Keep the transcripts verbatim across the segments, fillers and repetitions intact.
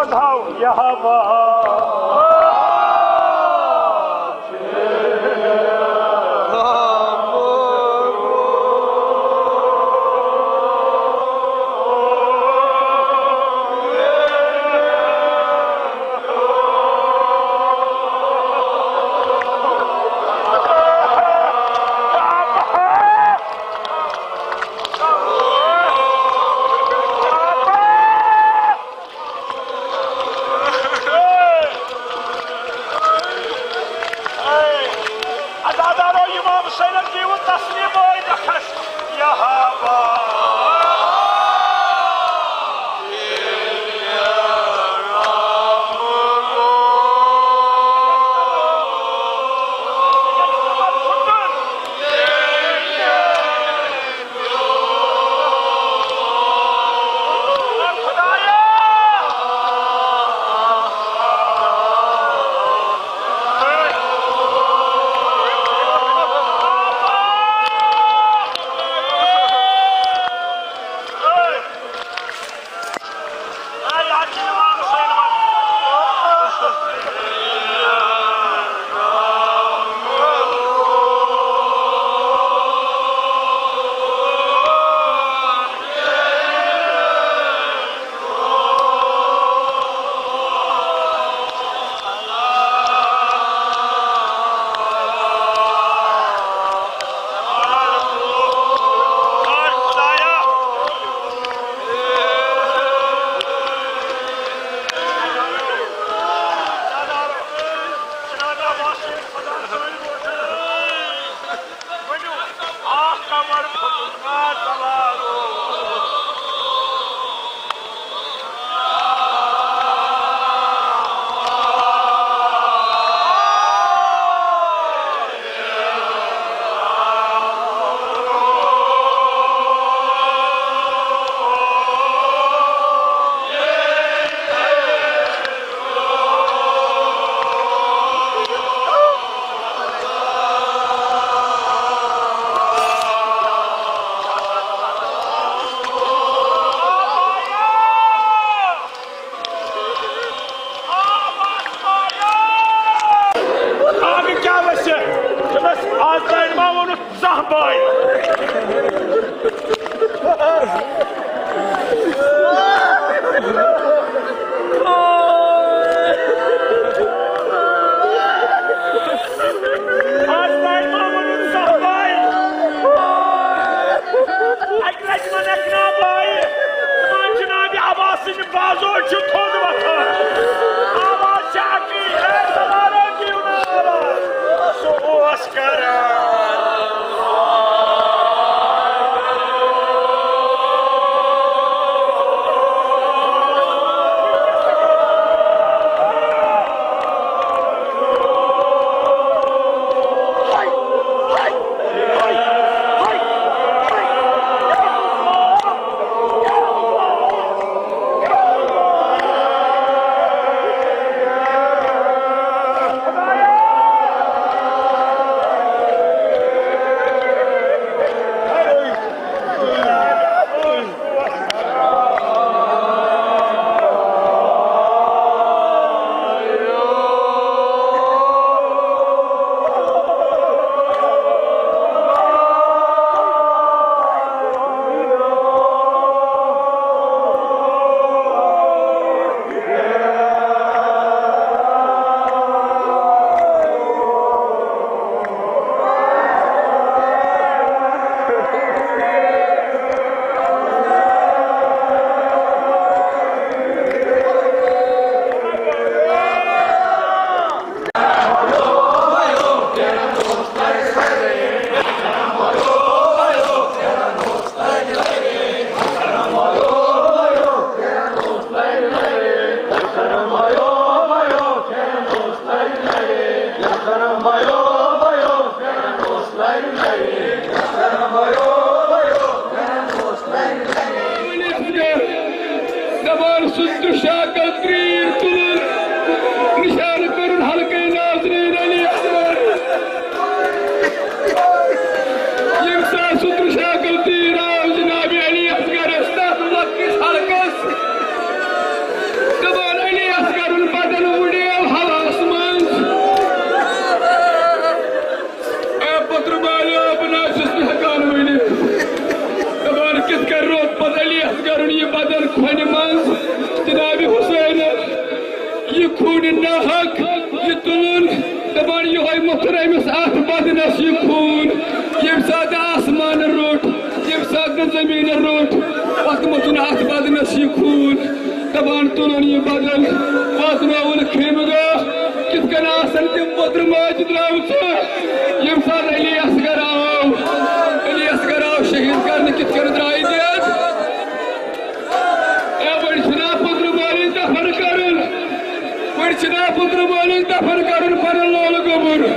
تھاو یہاں بہار۔ عزادارو، امام حسینس دیو تسلیم عٲیدس۔ یہاں بہار۔ آبِ کیٛاہ وَسہِ؟ دوٚپمَس، آز تام ما ووٚنُتھ زانٛہہ بٲے؟ آز تام ما ووٚنُتھ زانٛہہ بٲے؟ اَکہِ لَٹہِ وَنَکھ نا بٲے، دَپان جِنابِ عباسٕنۍ بازو چھُ تھوٚد وۄتھان۔ آواز چھِ اَکی، اے سوارو دِیِو نا آواز۔ سُہ اوس کران۔ دپان سُہ تہِ شاکر ترٛیٖر تُلُن، نِشانہٕ کٔرٕن حلقے نازنیٖن علی اکبر۔ ییٚمہِ ساتہٕ سُہ تہِ شاکر ترٛیٖر آو جناب علی اصغرس تتھ لۄکٹِس حلقس، دپان علی اَتھ بدنس یہِ خوٗن، دَپان تُلُن یہِ بدن، واتناوُن خیمہٕ گاہ۔ کِتھ کٔنۍ آسن تِم وۄترٕ ماجہِ درٛامژٕ، ییٚمہِ ساتہٕ علی اصغر آو، علی اصغر آو شہیٖد کرنہٕ، کِتھ کٔنۍ درٛایہِ دٮ۪د؟ اے، وۄنۍ چھُنا پُترٕ مٲلِس دفن کرُن؟ وۄنۍ چھُنا پُترٕ مٲلِس دفن کرُن پنُن لولہٕ گوٚبُر؟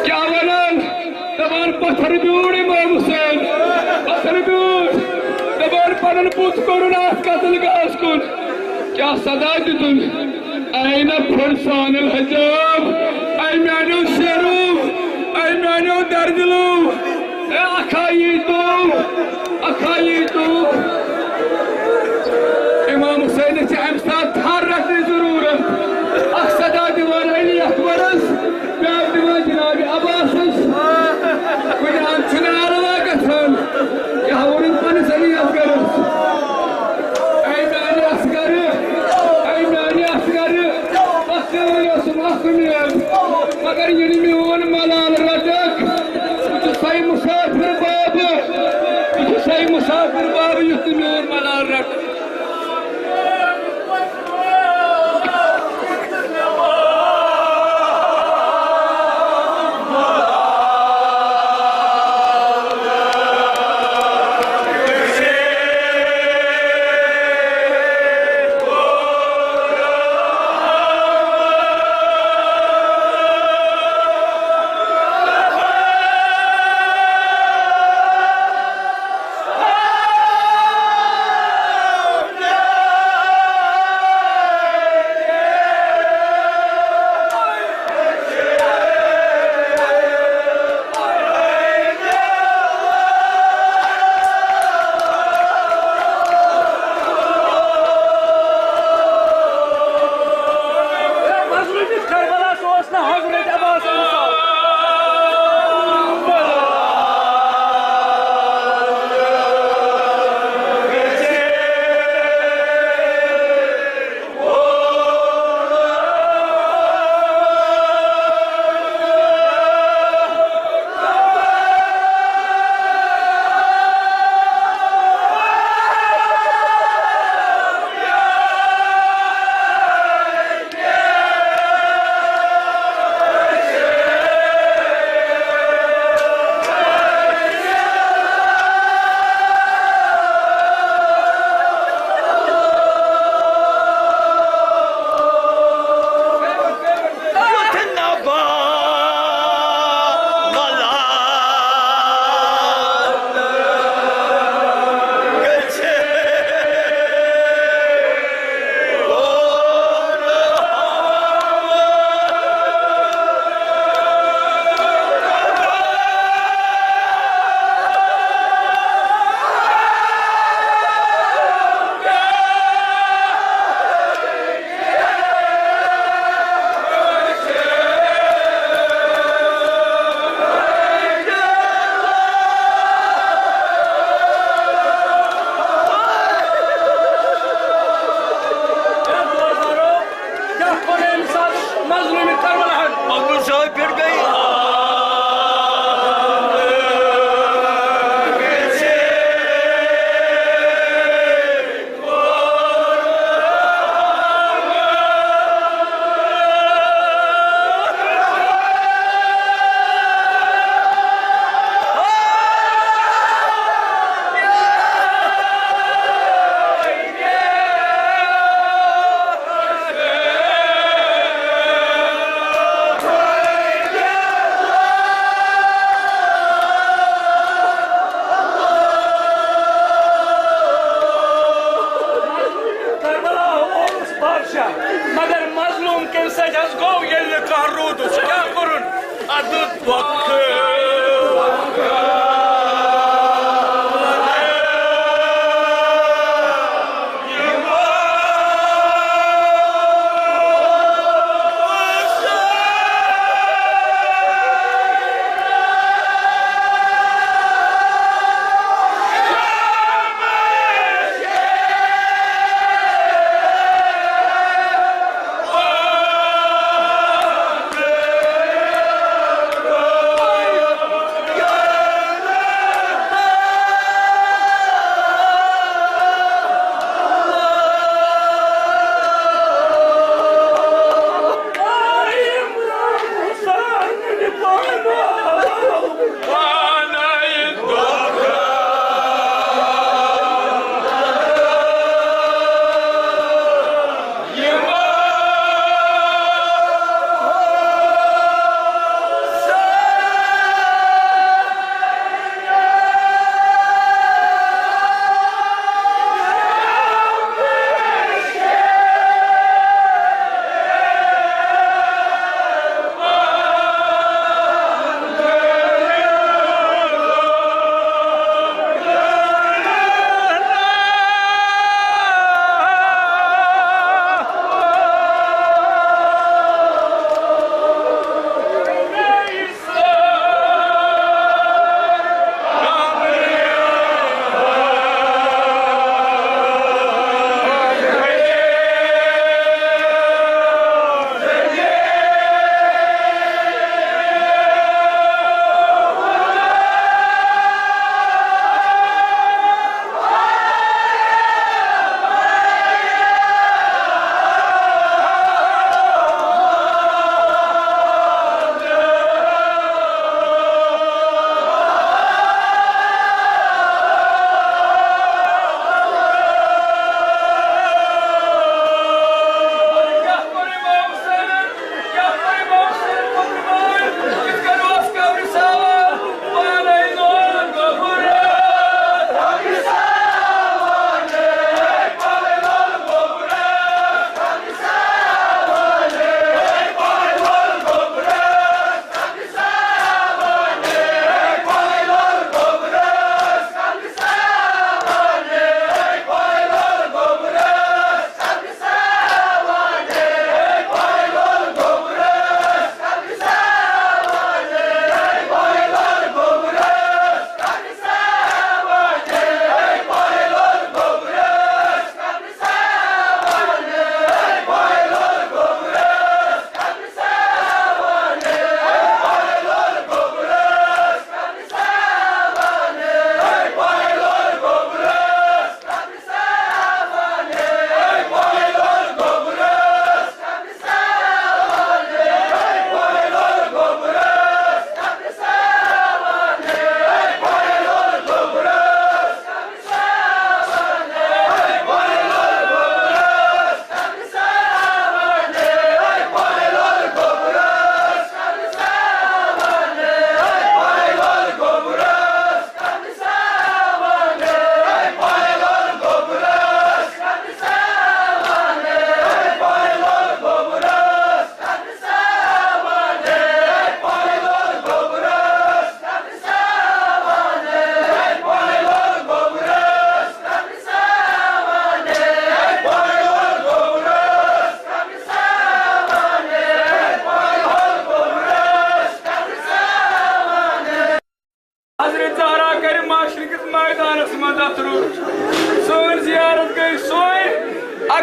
کیٛاہ ونان؟ دپان پتھر بیوٗٹھ امام حسین، پتھر بیوٗٹھ۔ دپان پنُن بُتھ کوٚرُن اتھ قتل گاہس کُن۔ کیٛاہ صدا دِتُن؟ اے نہ فرسان الحجاب، اے میانیو شیرو، اے میانیو دردِلو، اے اکھا یی تو، اکھا یی تو۔ امام حسینس چھِ امہِ ساتہٕ تھر رٹنٕچ ضروٗرت۔ اکھ صدا دِوان علی اکبرس، بیاکھ دِوان جناب عباسس۔ کُنہِ اندٕ چھُنہٕ علاوہ گژھان، یہِ ہاوُن پننِس علی اصغرس۔ اے میانہِ اصغر، اے میانہِ اصغر، اکھ کٲنۍ ٲسٕم اکھ اُمید، مگر یہِ نہٕ میون ملال رٹکھ۔ بہٕ چھُسے مُسافِر بابہٕ، بہٕ چھُسے مُسافِر بابہٕ، یُتھ نہٕ میون ملال رٹکھ۔ مظلوم کربلا اوس نہ حضرت عباس انصار۔ کیٛاہ کوٚر أمۍ ساتہٕ مظلوٗمِ کربلاہن؟ مظلوٗم صٲب پھِر گٔے۔ کربلا اوس بادشاہ، مگر مظلوم کمہِ سۭتۍ حظ گوٚو ییٚلہِ نہٕ کانٛہہ روٗدُس؟ کیٛاہ کوٚرُن؟ اَدٕ دۄکھٕ۔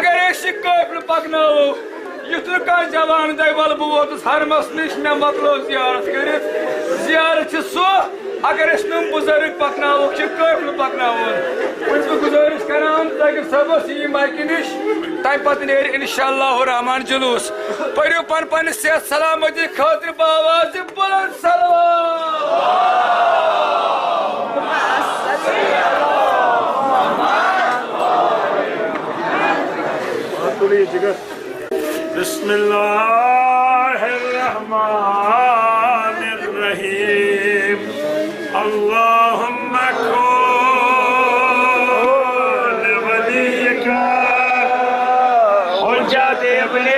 اگر أسۍ یہِ قٲفلہٕ پکناوو، یُتھ نہٕ کانٛہہ جوان دَپہِ، "وَلہٕ بہٕ ووتُس حرمس نِش، مےٚ مۄکلٲو زیارت کٔرِتھ۔" زیارت چھِ سُہ، اگر أسۍ نۄم بُزرگ پکناووکھ، چھِ قٲفلہٕ پکناوُن۔ بہٕ چھُس گُزٲرِش کران ثاقب صٲبس، یہِ یِیہِ مایکہِ نِش، تَمہِ پتہٕ نیرِ انشاءاللہ الرحمن جلوٗس۔ پٔرِو پنٕنۍ پنٕنۍ صحت سلامتی خٲطرٕ بآواز بلند صلوات۔ بسم الله الرحمن الرحيم. اللهم كن لوليك حجة ابن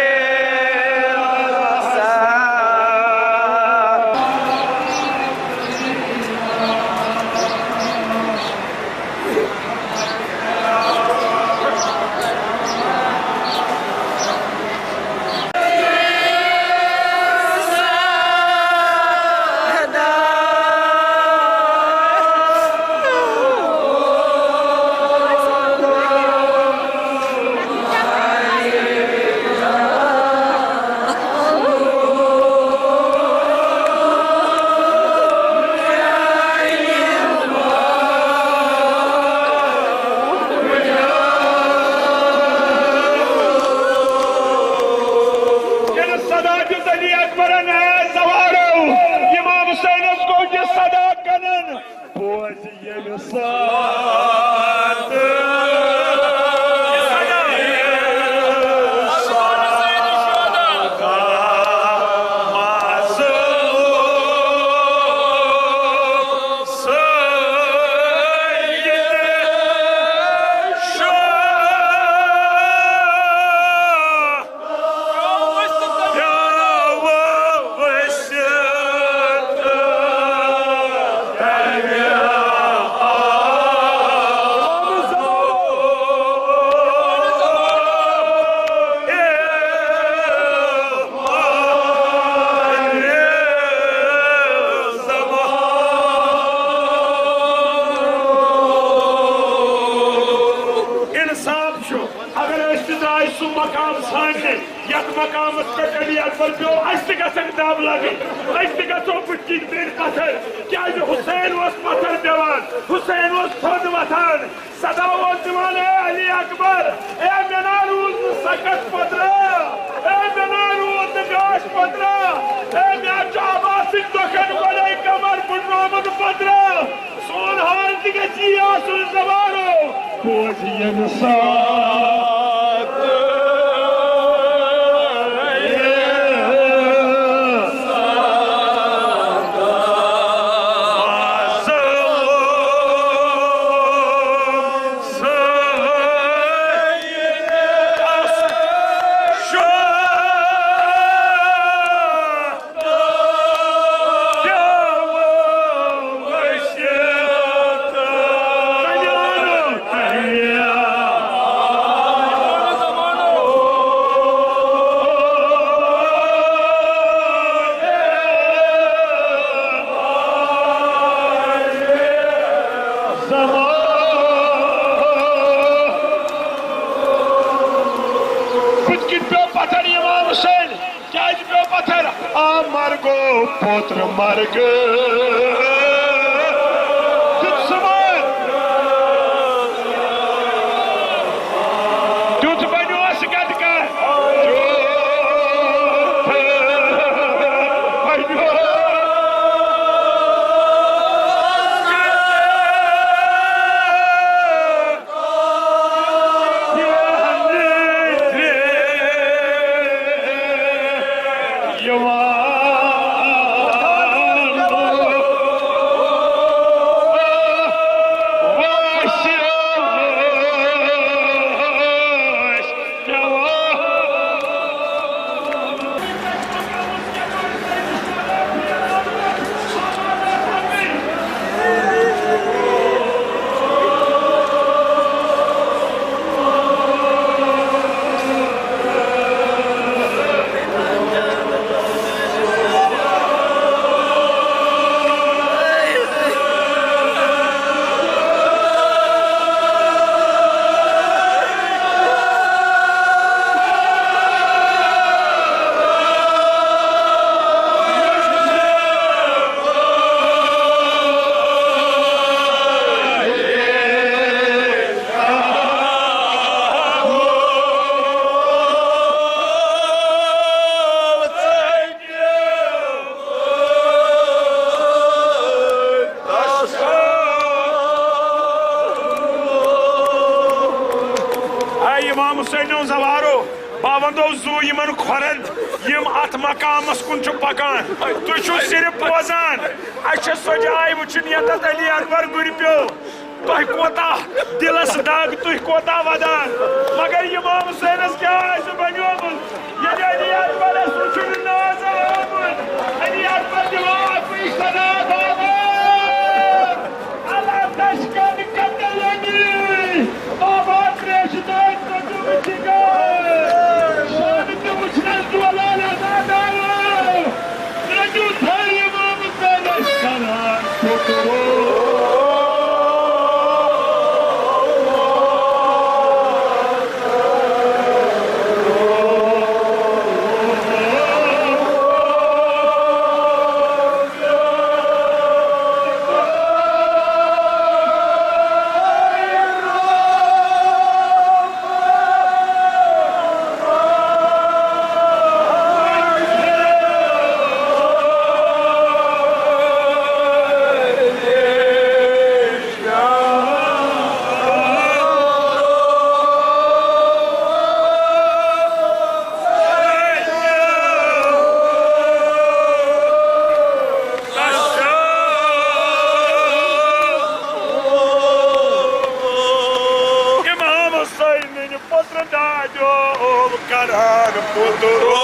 ییٚلہِ صدا دیُت علی اکبرن، "اے سوارو، امام حسینس گوٚو یہِ صدا کنن، بوزِ ییٚمہِ ساتہٕ۔" انصاف چھُ، اگر أسۍ تہِ درٛاے سُہ مقام ژھانٛڈنہِ، یتھ مقامس پٮ۪ٹھ علی اکبر پیوٚو، اسہِ تہِ گژھن دب لگٕنۍ، أسۍ تہِ گژھو بٕتھِ کِنۍ پیٚنۍ پتھر، کیازِ حسین اوس پتھر دِوان، حسین اوس تھوٚد وۄتھان، صدا اوس دِوان، "اے علی اکبر، اے مےٚ نا روٗد نہٕ سکت پترا، اے مےٚ نا روٗد نہٕ گاش پترا، اے مےٚ چھُ عباسٕکۍ دۄکھن گۄڈے کمر پھُٹرومُت پترا۔" سون حال تہِ گژھِ یی آسُن زمانو۔ بوز ییٚمہِ ساتہٕ۔ بُتھِ کِنۍ پیوٚو پتھر امام حسین۔ کیازِ پیوٚو پتھر؟ آ مرگو پوتر مرگ۔ دیُت سُہ مار۔ دیُت بنیوس گٹکا۔ دیُت بنیوس۔ امام حسین زوارو، بہٕ وَنہٕ زُو یِمن کھۄرن، یِم اتھ مقامس کُن چھِ پکان۔ تُہۍ چھِو صرف بوزان، اَسہِ چھےٚ سۄ جاے وٕچھِنۍ ییٚتٮ۪تھ علی اکبر گُرِ پیوٚو۔ تۄہہِ کوتاہ دِلس دگ، تُہۍ کوتاہ ودان، مگر امام حسینس کیٛاہ آسہِ بنیومُت؟ ییٚلہِ علی اکبرس وٕچھُن ناز آمُت، علی اکبر دِوان اَکُے صدا، بابا! الا تشکن قتلنی، بابا تریش دٲنۍ ژٕ تہِ وٕچھِ گا۔ شام تہِ وٕچھنس دولان عزادارو، رجو تھٲیِو امام حسینس کران ٹُکرو۔ امام حسین پتر دادو کران پترو۔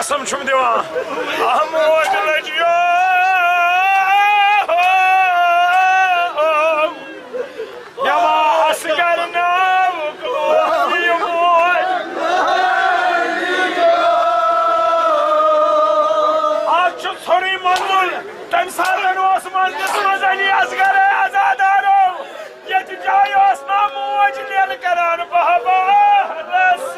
قسم چھُم دِوان، اَہہ موج لٔجیو، مےٚ ما اَصغر ناوُک لوگ یہِ موج۔ آز چھُ ژھوٚرُے منزل، تَمہِ ساتہٕ اوس منزلَس منٛز علی اصغر عزادارو۔ ییٚتہِ جایہِ ٲس نا موج لیلہٕ کران، بابا رس۔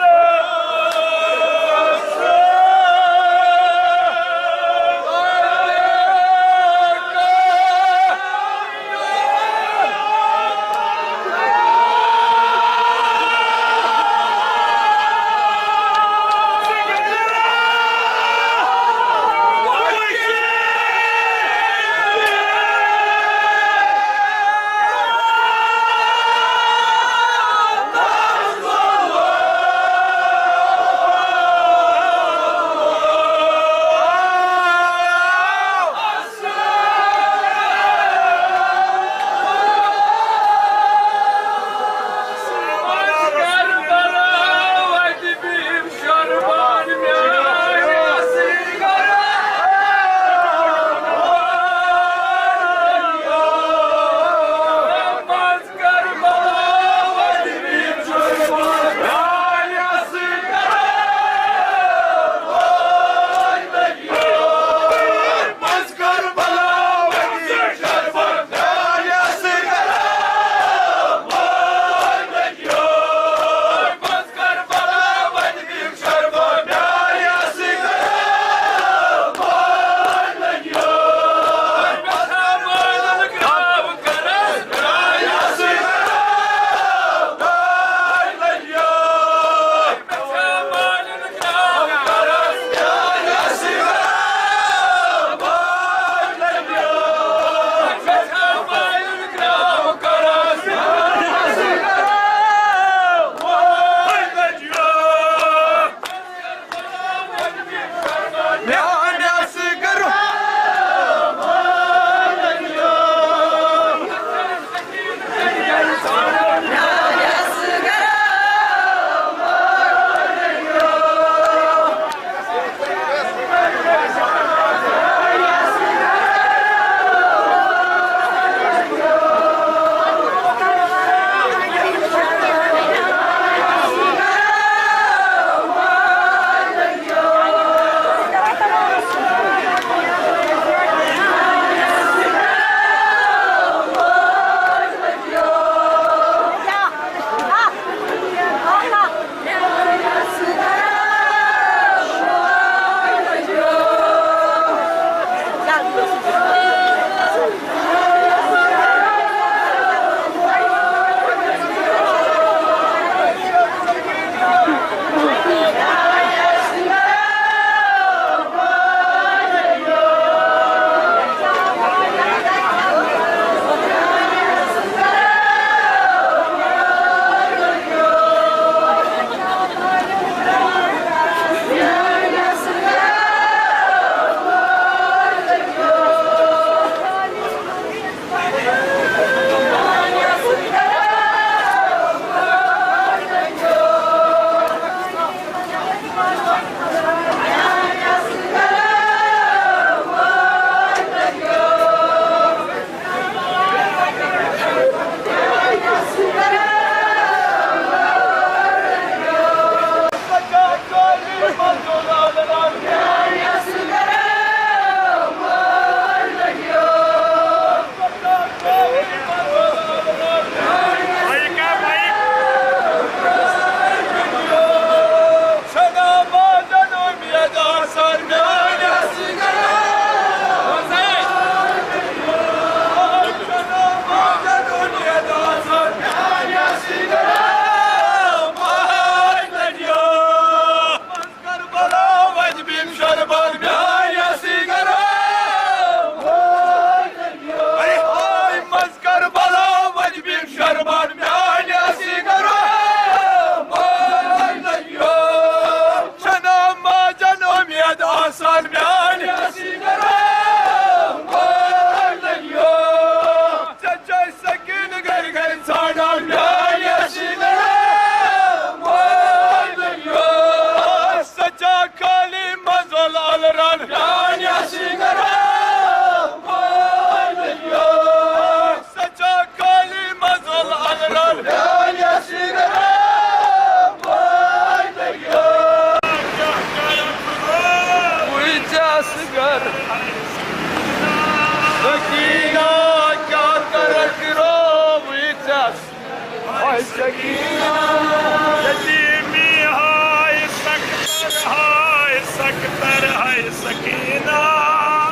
یتیمی ہائے سکتر ہائے سکتر ہائے سکینہ۔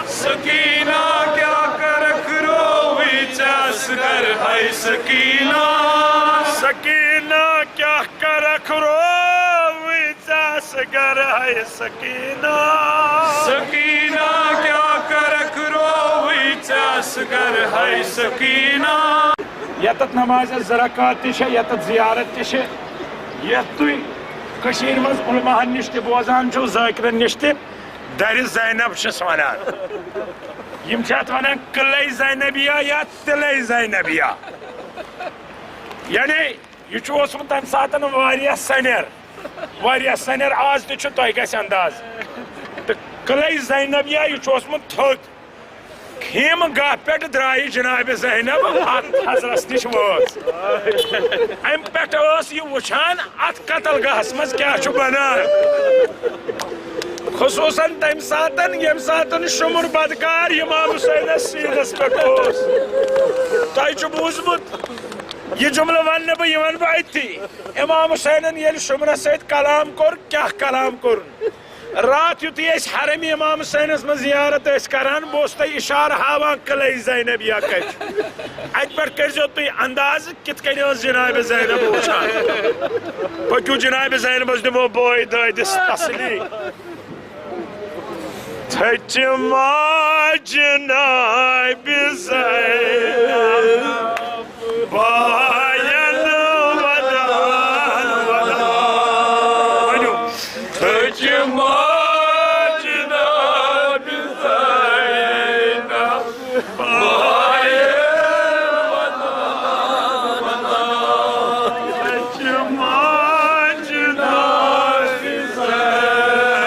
سکینہ کیٛاہ کرکھ رووٕے ژےٚ اصغر ہائے سکینہ۔ سکینہ کیٛاہ کرکھ رووٕے ژےٚ اصغر ہائے سکینہ۔ سکینہ کیٛاہ کرکھ رووٕے ژےٚ اصغر ہائے سکینہ۔ یتتھ نمازس زٕ رکعت تہِ چھےٚ، یتتھ زیارت تہِ چھِ، یتھ تُہۍ کٔشیٖرِ منٛز علماہن نِش تہِ بوزان چھِو، ذٲکرن نِش تہِ، درِ زینب چھِس ونان۔ یِم چھِ اتھ ونان قلعہ زینبیہ یا تلہ زینبیہ۔ یعنی یہِ چھُ اوسمُت تمہِ ساتن واریاہ سنیر، واریاہ سنیر، آز تہِ چھُ، تۄہہِ گژھِ انداز۔ تہٕ قلعہ زینبیہ، یہِ چھُ اوسمُت تھوٚد۔ خیمہٕ گاہ پٮ۪ٹھ درٛایہِ جناب زینب اتھ حضرس نِش وٲژ۔ امہِ پٮ۪ٹھ ٲس یہِ وٕچھان اتھ قتل گاہس منٛز کیٛاہ چھُ بنان۔ خصوصاً تمہِ ساتن، ییٚمہِ ساتن شُمر بدکار امام حسینس سیٖنس پٮ۪ٹھ اوس۔ تۄہہِ چھُ بوٗزمُت یہِ جملہٕ وننہٕ بہٕ، یہِ ونہٕ بہٕ أتھی۔ امام حسینن ییٚلہِ شُمرس سۭتۍ کلام کوٚر، کیٛاہ کلام کوٚرُن؟ راتھ یُتھُے أسۍ حرم امام حسینس منٛز زیارت ٲسۍ کران، بہٕ اوسُس تۄہہِ اشارٕ ہاوان قلعہ زینبیہ کتہِ چھُ۔ اتہِ پٮ۪ٹھ کٔرۍزیو تُہۍ اندازٕ کِتھ کٔنۍ ٲس جناب زینب وٕچھان۔ پٔکِو جناب زینبس دِمو بوے دٲدِس تسلی۔ تھٔچ ماجہِ نابِ زینب باین ودان ودان۔ ؤنِو۔ تھٔچ ماجہِ نابِ زینب باین ودان ودان۔ تھٔچ ماجہِ نابِ زینب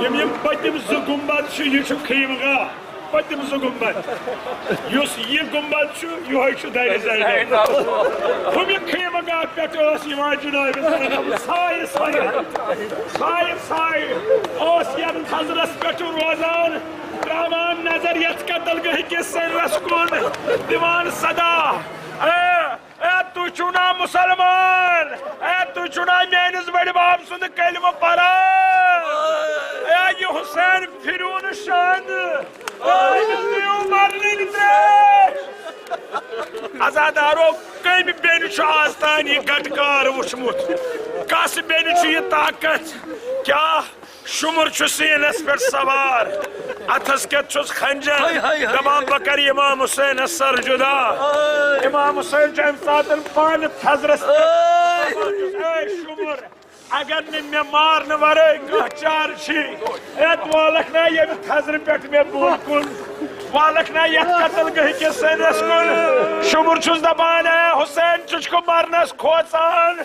یِم یِم پٔتِم زٕ گُنبد چھِ، یہِ چھُ خیمہٕ گاہ۔ پٔتِم زٕ گُنبد۔ یُس یہِ گُنبد چھُ، یِہوٚے چھُ درِ زینب۔ ہُمہِ خیمہٕ گاہ پٮ۪ٹھ ٲس یِوان جناب زینب سایہِ سایہِ، سایہِ سایہِ اوس یَتھ تھزرَس پٮ۪ٹھ روزان، ترٛاوان نظر یَتھ قتل گاہہِ کِس سٔرِس کُن، دِوان صدا، اے اے، تُہۍ چھِو نا مُسلمان؟ اے، تُہۍ چھِو نا میٲنِس بٔڈِ بب سُنٛد کلمہٕ پران؟ اے، یہِ حسین پھِریو نہٕ شاندٕ۔ اے، أمِس دِیِو مرنٕکۍ ترٛیش۔ عزادارو، کٔمۍ بیٚنہِ چھُ آز تام یہِ گٹہٕ کار وُچھمُت؟ کس بیٚنہِ چھُ یہِ طاقت؟ کیٛاہ شُمُر چھُ سیٖنَس پٮ۪ٹھ سوار، اَتھَس کٮ۪تھ چھُس خنجر، ہاے، ہاے، ہاے۔ دَپان، "بہٕ کَرٕ اِمام حُسینَس سَر جُدا۔" ہاے۔ اِمام حُسین چھُ اَمہِ ساتہٕ پانہٕ تھزرَس پٮ۪ٹھ۔ ہاے۔ دَپان چھُس، "اے شُمُر، اگر نہٕ مےٚ مارنہٕ وَرٲے کانٛہہ چارٕ چھُے، اے دولکھ نا ییٚمہِ تھزرٕ پٮ۪ٹھ مےٚ بۄن کُن۔" والکھ نا یتھ قتل گٔہہِ کِس سٔندِس کُن۔ شُمُر چھُس دپان، اے حسین، ژٕ چھُکھ مرنس کھوژان؟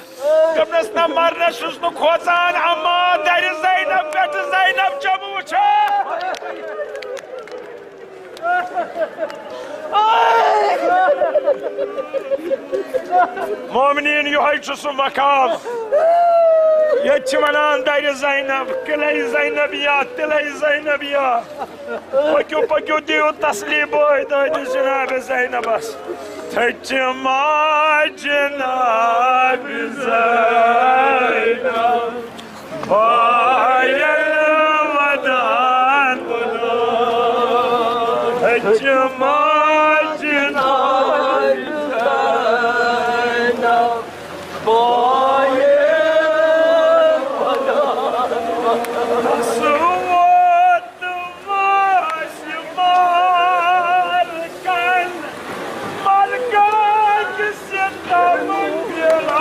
دوٚپنس، نہ، مرنس چھُس نہٕ کھوژان، اما درِ زینب پٮ۪ٹھ زینب چھَم وٕچھان۔ مومنین، یِہوٚے چھُ سُہ مقام۔ ییٚتہِ چھِ ونان، درِ زینب، قلعہ زینب یا، تلہ زینب یا۔ پٔکِو، پٔکِو، دِیِو تسلی بٲے دٲدِس جناب زینبس۔ تھٔچ ماجہِ جناب زینب بایَن ودان۔ تھٔچ ماجہِ جناب زینب بایَن ودان۔ سُہ ووت وٲسۍ مارکن، مارکن کِس ستم پٮ۪ٹھ۔